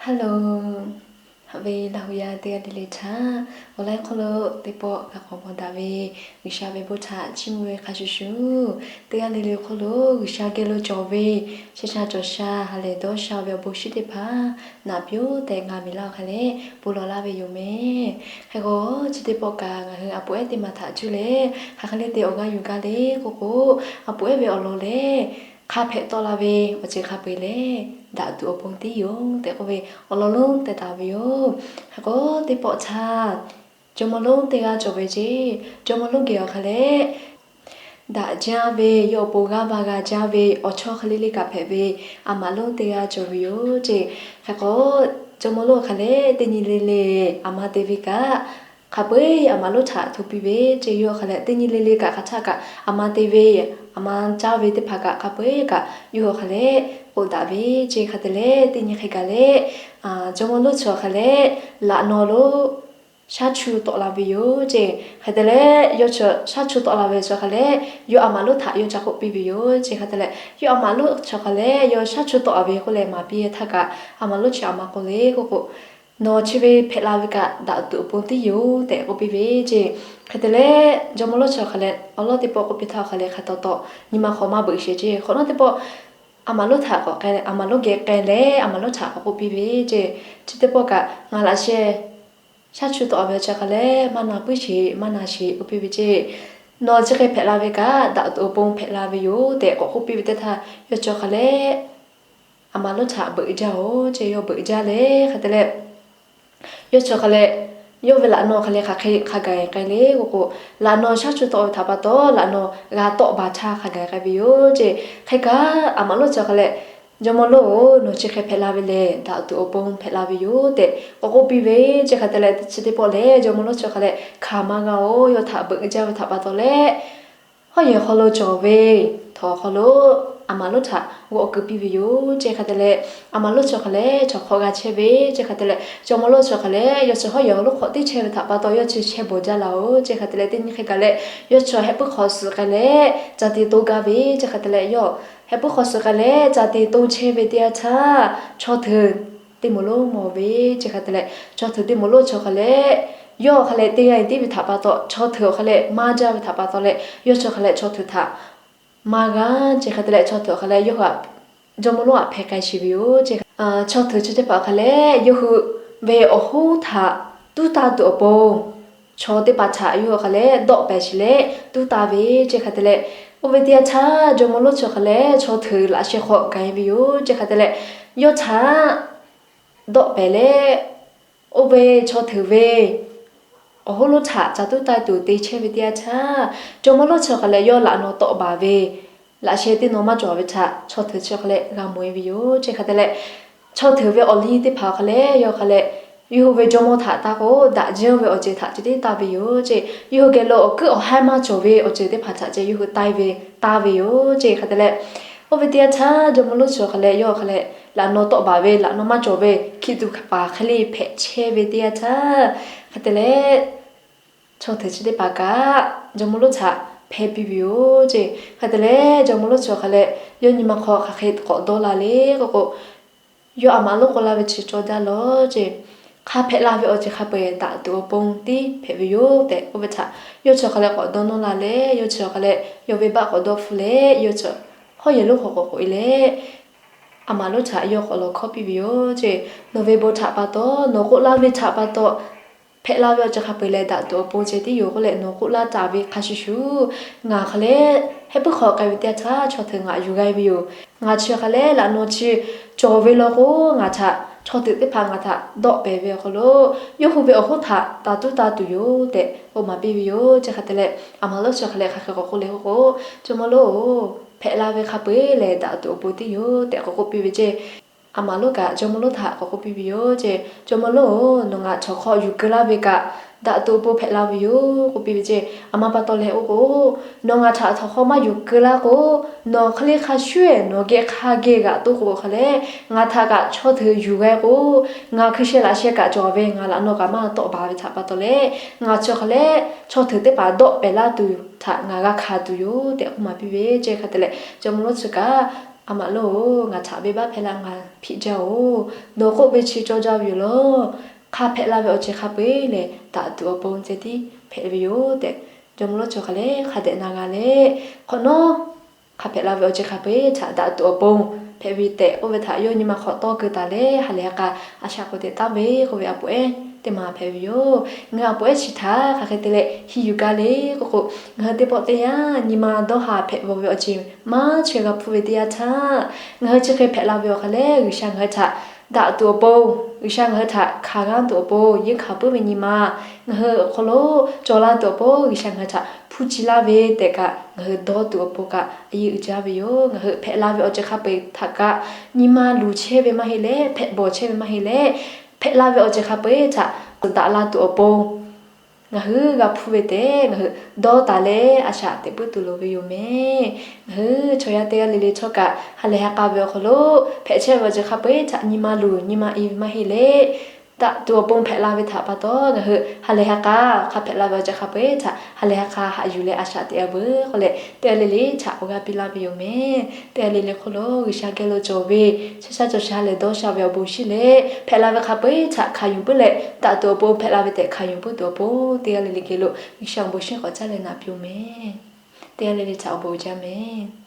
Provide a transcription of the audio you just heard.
Hello, haꞈ ve Laˇ hu yaˇ teˇ g'aˇ le le htaꞈ awˬ laiˉ hk'aw lo teˇ pawˆ g'a k'awꞈ mawˬ daꞈ ve G'uiˬsha ve bon htaꞈ chiˇ mvuh ve hk'a shuˍ shuˍ, teˇ g'aˇ le le awˬ hk'aw lo G'uiˬsha geh lo cawˬ ve sheh sha cawˬ sha ha lehˬ dawˇ sha ve awˬ bon shinˉ teˇ hpaˍ naꞈ piˇ-oˆ tehꞈ ngaˬ miˬ laˇ awˬ hk'a leh bon lawˬ laˇ ve yoˬ meh. Hk'e k'o, chi teˇ pawˆ kaꞈ ngaˬ hui a poˍ ehˉ teˇ maˬ htaꞈ cuˇ leh hk'aˬ hk'e le te awˬ g'aˇ yuˬ gaˇ le k'oˆ k'o, a poˍ ehˉ ve awˬ lawn lehˬ, hk'a hpehꞈ tawˆ la ve awˬ ceuˬ hk'a peu-eˬ lehˬ daꞈ tuˬ awˬ pon tiˉ yoˬ tehꞈ k'oˆ ve awˬ lawn lonˉ teh taˍ ve yoˬ. Hk'e k'o, teˇ pawˆ htaˇ jawˇmawˇ lonˉ teˇ g'aˇ cawˬ ve ceˇ. Jawˇmawˇ lonˉ geh awˬ hk'a leh, daꞈ jaˇ ve yawˇ awˬ pon g'aˇ va g'a jaˇ ve awˬ chawˇ hk'e le le kaꞈ hpehꞈ ve aˬ maꞈ lonˉ teˇ g'aˇ cawˬ ve yoˬ ceˇ. Hk'e k'o, jawˇmawˇ lonˉ awˬ hk'a leh teˇ nyi le le aˬ ma te ve kaꞈ, hk'a peu-eˬ aˬ maꞈ lonˉ htaꞈ hto piˇ ve ceˇ. Yawˇ awˬ hk'a leh teˇ nyi le le kaꞈ hk'aˬ htaˆ kaꞈ aˬ ma te ve, aˬ ma caˇ ve teˇ hpaˍ kaꞈ hk'a peu-eˬ kaꞈ yawˇ awˬ hk'a leh k'oˆ daꞈ ve ceˇ. Hk'a te leh teˇ nyi hk'e gaˬ leh, jawˇmawˇ lonˉ chi awˬ hk'a leh laꞈ naw lo shaˉ chu tawˆ la ve yoˬ ceˇ. Hk'e te leh yawˇ chi shaˉ chu tawˆ la ve chi awˬ hk'a leh, yawˇ aˬ maꞈ lonˉ htaꞈ yawˇ ca k'oˆ piˇ ve yoˬ ceˇ. Hk'e te leh yawˇ aˬ maꞈ lonˉ chi awˬ hk'a leh yawˇ shaˉ chu tawˆ la ve k'oˆ leh maˍ piˇ htaˇ kaꞈ, aˬ maꞈ lonˉ chi aˬ ma k'oˆ le k'oˆ k'o, Nawˬ chi ve hpehꞈ la ve kaꞈ daꞈ tuˬ awˬ pon tiˉ yoˬ tehꞈ k'oˆ piˇ ve ceˇ. Hk'e te leh jawˇmawˇ lonˉ chi awˬ hk'a leh awˬ lawn teˇ pawˆ k'oˆ piˇ htaˇ awˬ hk'a leh hk'a taw taw nyi ma hk'aw maˇ beuꞈ sheˍ ceˇ. Hk'awꞈ nawˉ teˇ pawˆ aˬ maꞈ lonˉ htaꞈ k'awꞈ k'ai, aˬ maꞈ lonˉ geh k'ai leh aˬ maꞈ lonˉ htaꞈ k'awꞈ k'oˆ piˇ ve ceˇ. Chi teˇ pawˆ kaꞈ ngaˬ laꞈ sheh shaˉ chu tawˆ ve chi awˬ hk'a leh maˇ na puiˉ sheˍ, maˇ na sheˍ k'oˆ piˇ ve ceˇ. Nawˬ chi hk'e hpehꞈ la ve kaꞈ daꞈ tuˬ awˬ pon hpehꞈ la ve yoˬ tehꞈ k'awꞈ k'oˆ piˇ ve teˇ htaˇ, yawˇ chi awˬ hk'a leh aˬ maꞈ lonˉ htaꞈ beuꞈ jaˇ-oˬ ceˇ. Yawˇ beuꞈ jaˇ leh hk'e te leh, yawˇ chi awˬ hk'a leh yawˇ ve laꞈ naw hk'a leh hk'aˬ hk'e hk'a gaˬ k'ai le k'oˆ k'o, laꞈ naw shaˉ chu tawˆ ve htaꞈ pa taw laꞈ naw g'a tawˆ baˬ htaˇ hk'a gaˬ k'ai ve yoˬ ceˇ. Hk'e kaꞈ aˬ maꞈ lonˉ chi awˬ hk'a leh, Jawˇmawˇ lonˉ-oˬ, nawˬ chi hk'e hpehꞈ la ve lehˬ daꞈ tuˬ awˬ pon hpehꞈ la ve yoˬ tehꞈ k'awꞈ k'oˆ piˇ ve ceˇ. Hk'e te leh chi teˇ pawˆ lehˬ jawˇmawˇ lonˉ chi awˬ hk'a leh hkanˍ maˇ g'a-oˬ. Yawˇ htaꞈ beuꞈ jaˇ ve htaꞈ pa taw leh, hawˉ yehˬ hk'aw lo cawˬ ve htawnˍ awˬ hk'aw lo aˬ maꞈ lonˉ htaꞈ g'awˆ keu piˇ ve yoˬ ceˇ. Hk'e te leh aˬ maꞈ lonˉ chi awˬ hk'a leh chaw hk'awꞈ g'a chehˇ ve ceˇ. Hk'e te leh jawˇmawˇ lonˉ chi awˬ hk'a leh yawˇ chi hawˉ yehˬ awˬ lonˉ hk'aw teˇ chehˇ ve htaꞈ pa taw yawˇ chi chehˇ bawˬ jaˇ laˇ-oˬ ceˇ. Hk'e te leh teˇ nyi hk'e gaˬ leh yawˇ chi hehˆ puiˉ hk'aw suh k'ai leh ca te to gaˇ ve ceˇ. Hk'e te leh yawˇ hehˆ puiˉ hk'aw suh k'ai leh ca te to chehˇ ve teˇ yanˇ htaˇ, chaw hteuꞈ teˇ moˍ lonˉ mawˬ ve ceˇ. Hk'e te leh chaw hteuꞈ teˇ moˍ lonˉ chi awˬ hk'a leh, yawˇ awˬ hk'a leh teˇ g'aˇ tiˉ ve htaꞈ pa taw chaw hteuꞈ awˬ hk'a leh maˇ jaˇ ve htaꞈ pa taw leh yawˇ chi awˬ hk'a leh chaw hteuꞈ htaꞈ maˇ g'a ceˇ. Hk'e te leh chaw hteuꞈ awˬ hk'a leh yawˇ hui jawˇmawˇ lonˉ htaꞈ hpeh k'ai sheˍ ve yoˬ ceˇ. Chaw hteuꞈ chi teˇ hpaˍ awˬ hk'a leh yawˇ hui ve awˬ hoˉ htaꞈ tuˉ taˇ tuˬ awˬ pon chaw teˇ hpaˍ htaꞈ yawˇ hui awˬ hk'a leh dawˆ pehˍ sheˍ leh tuˉ taˇ ve ceˇ. Hk'e te leh oˇ ve teˇ yanˇ htaˇ jawˇmawˇ lonˉ chi awˬ hk'a leh chaw hteuꞈ laꞈ sheh hk'aw gaˬ-e ve yoˬ ceˇ. Hk'e te leh yawˇ htaꞈ dawˆ pehˍ leh, oˇ ve chaw hteuꞈ ve awˬ hoˉ lonˉ htaꞈ ca tuˉ taˇ tuˬ te chehˇ ve teˇ yanˇ htaˇ, jawˇmawˇ lonˉ chi awˬ hk'a leh yawˇ laꞈ naw tawˆ baˬ ve laꞈ sheh teˇ naw maˇ cawˬ ve htaꞈ chaw hteuꞈ chi awˬ hk'a leh g'a mawˬ-e ve yoˬ ceˇ. Hk'e te leh chaw hteuꞈ ve awˬ liˇ teˇ hpaˍ awˬ hk'a leh yawˇ hk'a leh yawˇ hui ve jawˇmawˇ htaꞈ taˇ k'o daꞈ jaˇ ve awˬ ceuˬ htaꞈ ceh tiˉ taˇ ve yoˬ ceˇ. Yawˇ hui geh lo awˬ kuiˉ awˬ haiˉ maˇ cawˬ ve awˬ ceuˬ teˇ hpaˍ htaꞈ ceh yawˇ hui taˇ ve, taˇ ve yoˬ ceˇ. Hk'e te leh oˇ ve teˇ yanˇ htaˇ jawˇmawˇ lonˉ chi awˬ hk'a leh yawˇ hk'a leh laꞈ naw tawˆ baˬ ve laꞈ naw maˇ cawˬ ve hkiˆ tuꞈ hpaˍ hk'e le hpehꞈ chehˇ ve teˇ yanˇ htaˇ, hk'e te leh chaw hteuꞈ chi teˇ hpaˍ kaꞈ jawˇmawˇ lonˉ htaꞈ hpehˇ piˇ ve yoˬ ceˇ. Hk'e te leh jawˇmawˇ lonˉ chi awˬ hk'a leh yawˇ nyi ma hk'aw hk'aˬ hk'e k'awꞈ dawˇ la le k'oˆ k'o, yawˇ aˬ maꞈ lonˉ k'oˆ laˇ ve chi cawˇ jaˇ lawˬ ceˇ. Hk'a hpehꞈ la ve awˬ ceuˬ hk'a peu-eˬ daꞈ tuˬ awˬ pon tiˉ hpehꞈ ve yoˬ tehꞈ k'oˆ ve htaꞈ yawˇ chi awˬ hk'a leh k'awꞈ dawˇ nawˇ la leh, yawˇ chi awˬ hk'a leh yawˇ venˇbaˆ k'awꞈ dawˇ hpfuhˇ leh, yawˇ chi hawˉ yehˬ lonˉ hk'aw k'awꞈ k'oꞈ-e leh, aˬ maꞈ lonˉ htaꞈ yawˇ k'awꞈ lawˬ hkawˇ piˇ ve yoˬ ceˇ. Nawˬ ve bon htaꞈ pa taw, nawˬ k'oˆ laˇ ve htaꞈ pa taw, hpehꞈ la ve awˬ ceuˬ hk'a peu-eˬ lehˬ daꞈ tuˬ awˬ pon ceh tiˉ yoˬ k'oˆ leh nawˬ k'oˆ laˇ taˍ ve hk'a shuˍ shuˍ, ngaˬ hk'a leh hehˆ puiˉ hk'aw k'ai ve teˇ yanˇ htaˇ chaw hteuꞈ ngaˬ yuˬ g'a ve yoˬ. Ngaˬ chi awˬ hk'a leh laꞈ naw chi cawˬ ve law k'o, ngaˬ htaꞈ chaw hteuꞈ teˇ hpaˍ ngaˬ htaꞈ dawˆ pehˍ ve awˬ hk'aw lo yawˇ hui ve awˬ hoˉ htaꞈ taˇ tuˉ taˇ tuˬ yoˬ tehꞈ k'oˆ maˍ piˇ ve yoˬ ceˇ. Hk'e te leh aˬ maꞈ lonˉ chi awˬ hk'a leh hk'aˬ hk'e k'awꞈ k'oˆ le k'oˆ k'o, jawˇmawˇ lonˉ-oˬ, hpehꞈ la ve hk'a peu-eˬ lehˬ daꞈ tuˬ awˬ pon tiˉ yoˬ tehꞈ k'awꞈ k'oˆ piˇ ve ceˇ. Aˬ maꞈ lonˉ kaꞈ jawˇmawˇ lonˉ htaꞈ k'awꞈ k'oˆ piˇ ve yoˬ ceˇ. Jawˇmawˇ lonˉ-oˬ, nawˬ ngaˬ htawnˍ hk'aw yuˬ keu laˇ ve kaꞈ daꞈ tuˬ awˬ pon hpehꞈ la ve yoˬ k'oˆ piˇ ve ceˇ. Aˬ ma pa taw leh k'oˆ k'o, nawˬ ngaˬ htaꞈ htawnˍ hk'aw maˇ yuˬ keu laˇ k'o, nawˬ hk'e le hk'a shuˉ-eˬ nawˬ geh hk'a geh g'aꞈ toˆ k'o hk'a leh, ngaˬ htaꞈ kaꞈ chaw hteuꞈ yuˬ g'a k'o, ngaˬ hkui sheh laꞈ sheh kaꞈ cawˬ ve ngaˬ laꞈ naw kaꞈ maˇ tawˆ baˬ ve htaꞈ pa taw leh, ngaˬ chi awˬ hk'a leh chaw hteuꞈ teˇ hpaˍ dawˆ pehˍ laˇ tuˬ htaꞈ ngaˬ g'a hkanˍ tuˬ yoˬ tehꞈ k'oˆ maˍ piˇ ve ceˇ. Hk'e te leh jawˇmawˇ lonˉ chi kaꞈ A maꞈ lonˉ-oˬ, ngaˬ htaꞈ venˇbaˆ hpehˇ laˇ ngaˬ hpiˆ jaˇ-oˬ. Nawˬ k'oˆ ve chi cawˇ jaˇ ve yoˬ law. Hk'a hpehꞈ la ve awˬ ceuˬ hk'a peu-eˬ lehˬ, daꞈ tuˬ awˬ pon ceh tiˉ hpehꞈ ve yoˬ tehꞈ, jawˇmawˇ lonˉ chi hk'a lehˬ hk'a dehꞈ na g'a leh, hk'awꞈ nawˉ hk'a hpehꞈ la ve awˬ ceuˬ hk'a peu-eˬ htaꞈ daꞈ tuˬ awˬ pon hpehꞈ ve tehꞈ k'oˆ ve htaꞈ yawˇ nyi ma hk'awꞈ tawˇ keu taˍ leh, ha lehˬ ha k'a a shaꞈ k'oꞈ teꞈ taˍ ve k'oˆ ve a poˍ ehˉ teˇ ma hpehꞈ ve yoˬ. Ngaˬ hui a poˍ ehˉ chi htaꞈ hk'aˬ hk'e te leh henˇ yuˬ gaˇ le k'oˆ k'o, ngaˬ hui teˇ pawˆ teˇ yanˇ nyi ma dawˇ haˍ hpehꞈ bawˬ ve awˬ ceuˬ maˇ chaweh g'a hpuˇ ve teˇ yanˇ htaˇ, ngaˬ hui chi hk'e hpehꞈ la ve awˬ hk'a lehˬ, G'uiˬsha ngaˬ hui htaꞈ daꞈ tuˬ awˬ pon, G'uiˬsha ngaˬ hui htaꞈ hkanˍ g'aˇ tuˬ awˬ pon, yeunˇ hkanˍ puiˉ ve nyi ma ngaˬ hui awˬ hk'aw lo cawˬ la tuˬ awˬ pon, G'uiˬsha ngaˬ hui htaꞈ hpu ci laˇ ve tehꞈ kaꞈ ngaˬ hui dawˇ tuˬ awˬ pon kaꞈ a yeˇ uiˍ jaˇ ve yoˬ. Ngaˬ hui hpehꞈ la ve awˬ ceuˬ hk'a peu-eˬ htaꞈ kaꞈ nyi ma luˬ chehˇ ve maˇ heˆ leh, hpehꞈ bawˬ chehˇ ve maˇ heˆ leh, hpehꞈ la ve awˬ ceuˬ hk'a peu-eˬ htaꞈ daꞈ la tuˬ awˬ pon ngaˬ hui g'a hpuˇ ve tehꞈ ngaˬ hui dawˇ taˍ leh a shaꞈ teꞈ puiˉ tuˬ loˍ ve yoˬ mehˍ. Ngaˬ hui chaw yaˇ teˇ g'aˇ le le htawˇ kaꞈ ha lehˬ ha k'a ve awˬ hk'aw lo hpehꞈ chehˇ ve awˬ ceuˬ hk'a peu-eˬ htaꞈ nyi ma luˬ nyi ma i ve maˇ heˆ leh, daꞈ tuˬ awˬ pon hpehꞈ la ve htaꞈ pa taw, ngaˬ hui ha lehˬ ha k'a hk'a hpehꞈ la ve awˬ ceuˬ hk'a peu-eˬ htaꞈ ha lehˬ ha k'a haꞈ yuˬ leh a shaꞈ teꞈ-a veuˬ k'oˆ leh, teˇ g'aˇ le le htaꞈ awˬ g'aˇ piˇ laˇ ve yoˬ mehˍ. Teˇ g'aˇ le le hk'oˆ lo G'uiˬsha geh lo cawˬ ve, shaˉ shaˉ cawˬ sha leh dawˇ sha ve awˬ bon shiˉ leh hpehꞈ la ve hk'a peu-eˬ htaꞈ hkanˍ yuˬ puiˉ leh, daꞈ tuˬ awˬ pon hpehꞈ la ve tehꞈ hkanˍ yuˬ puiˉ tuˬ awˬ pon, teˇ g'aˇ le le geh lo G'uiˬsha awˬ bon shiˉ k'awꞈ caˉ leh naꞈ piˇ-oˬ mehˍ. Teˇ g'aˇ le le htaꞈ awˬ bon uiˍ jaˇ mehˍ.